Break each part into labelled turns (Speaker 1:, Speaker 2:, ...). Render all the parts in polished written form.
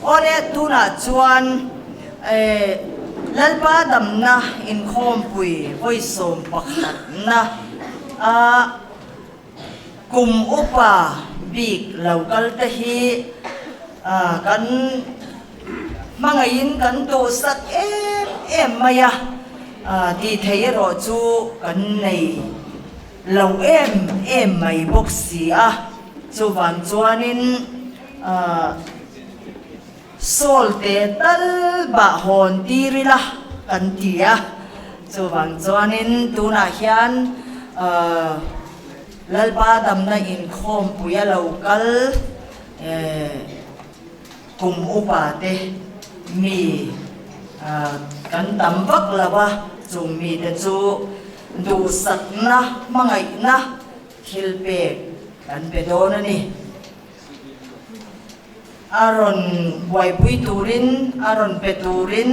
Speaker 1: Awle, tunah chuan Lalpa damna inkhawmpui vawi sawmpakhatna a kum upa bik lo kal te hi kan hmangaihin kan duhsak em em mai a, tih theih erawh chu kan nei lo em em mai bawk si a, chuvang chuanin Sawl te tal bah hawn tir ila kan ti a, chuvang chuanin tunah hian Lalpa damna inkhawmpui a lo kal kum upa te mi kan tam vak lo a, chung mite chu duhsakna hmangaihna thil pek kan pe dawn a ni. A rawn buaipui turin, a rawn pe turin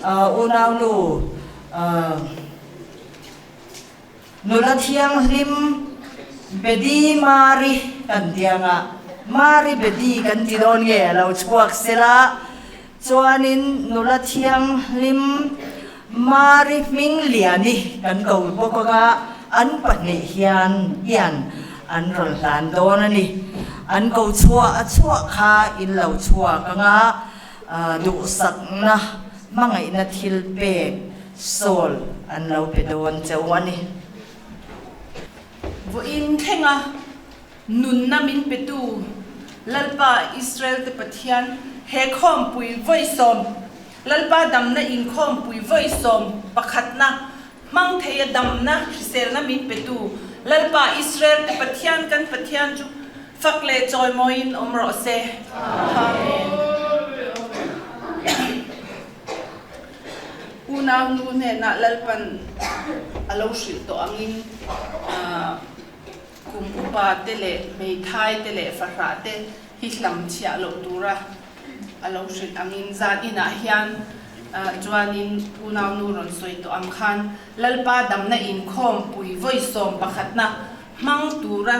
Speaker 1: unaunu nula thianghlim Bedi Mari kan ti ang a, Mari Bedi kan ti dawn nge a lo chhuak sela, chuanin nula thianghlim Mari Hmingliani kan ko bawk ang a, an pahnih hian hian an rawn hlan dawn a ni. An ko chhuah a chhuah kha in lo chhuak ang a, duhsakna hmangaihna thil pek sawl an lo pe dawn cheu a ni.
Speaker 2: Vawiin thlenga Nunna min petu Lalpa Israel te Pathian he khawmpui vawisawm Lalpa damna inkhawmpui vawisawm pakhatna hmang theia damna hriselna min petu Lalpa Israel te Pathian kan Pathian chu fak leh chawimawiin awm rawh se. Amen. Unau nu hnenah Lalpan a lo hrilh tawh angin Kum upa te leh hmeithai te leh fahrah te hi hlam chhiah loh tura a lo hrilh angin zan inah hian chuanin unaunu rawn sawi tawh ang khan Lalpa damna inkhawm pui vawi 11na hmang tura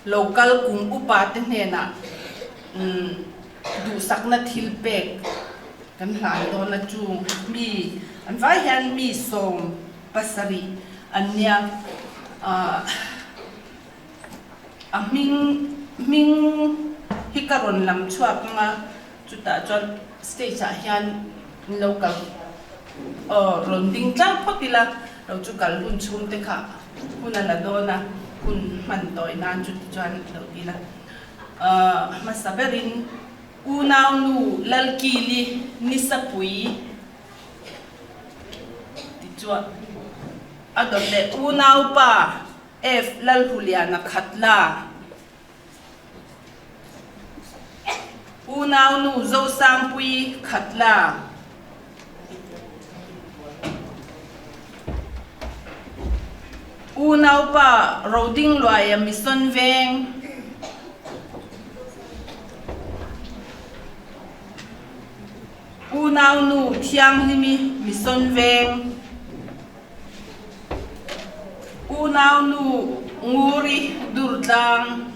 Speaker 2: lo kal kum upa te hnenah duhsakna thil pek kan hlan dawn a chu mi an vai hian mi 70 an nia a hming hming hi ka rawn lam chhuak ang a chutah chuan stage ah hian an lo kal aw rawn ding tlang phawt ila lo chu kal hun chhung te kha hun a la dawn a hun hman tawi nan chuti chuan lo ti ila hmasa berin unaunu Lalkili Nisapui. Tichuan, a dawt leh unaupa F. Lalhuliana Khatla, unaunu Zosangpuii Khatla, unaupa Rodingluaia Mission Veng, Unaunu Thianghlimi Mission Veng, Unaunu Nguri Durtlang,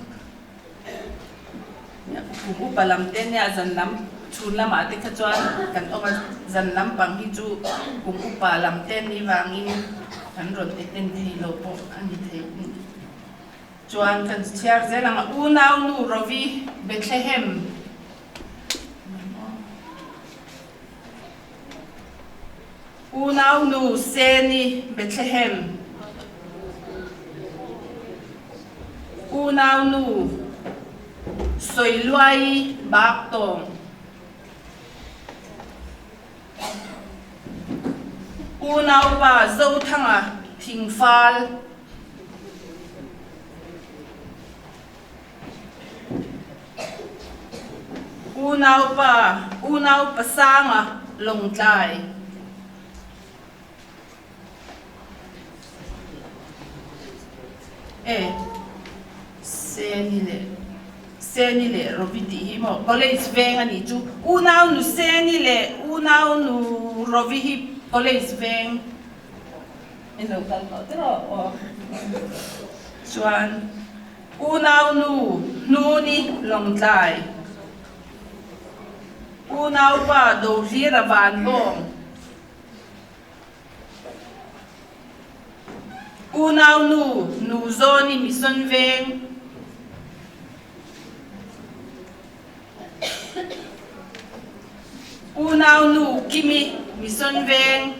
Speaker 2: Kum upa lam te nia zan lam chhun lamah te kha chuan kan awm a, zan lampang hi chu kum upa lam te ni vangin kan rawn attend thei lo pawh a ni thei. Chuan kan chhiar zel ang a, Unaunu Rovi Bethlehem. Unaunu Seni Bethlehem Unaunu Sawiluai Baktawng Unaupa Zothanga Thingfal. Unaupa, unaupa sanga Lawngtlai. E, Seni leh Seni leh Rovi tih hi maw College veng a nih chu. Unaunu Seni leh unaunu Rovi hi College veng. In lo kal tawh tiraw aw. Chuan. Unaunu Hnuni Lawngtlai. Unaupa Dohlira Vanbawng. Unaunu Nuzawni Mission Veng. Unaunu Kimi Mission Veng.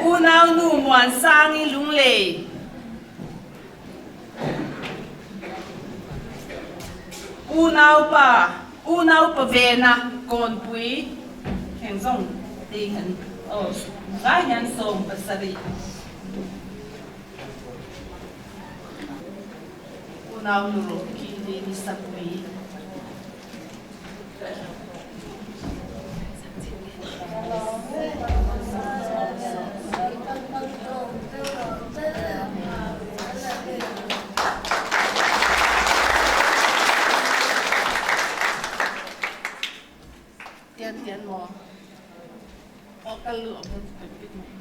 Speaker 2: Unaunu Muansangi Lunglei. Unaupa, unaupa vena Kawnpui heng zawng te kan aw vai hian 70. Unaunu Rocky hi ni Sapui. Tian tian maw? Aw kal lu a bun pit mai.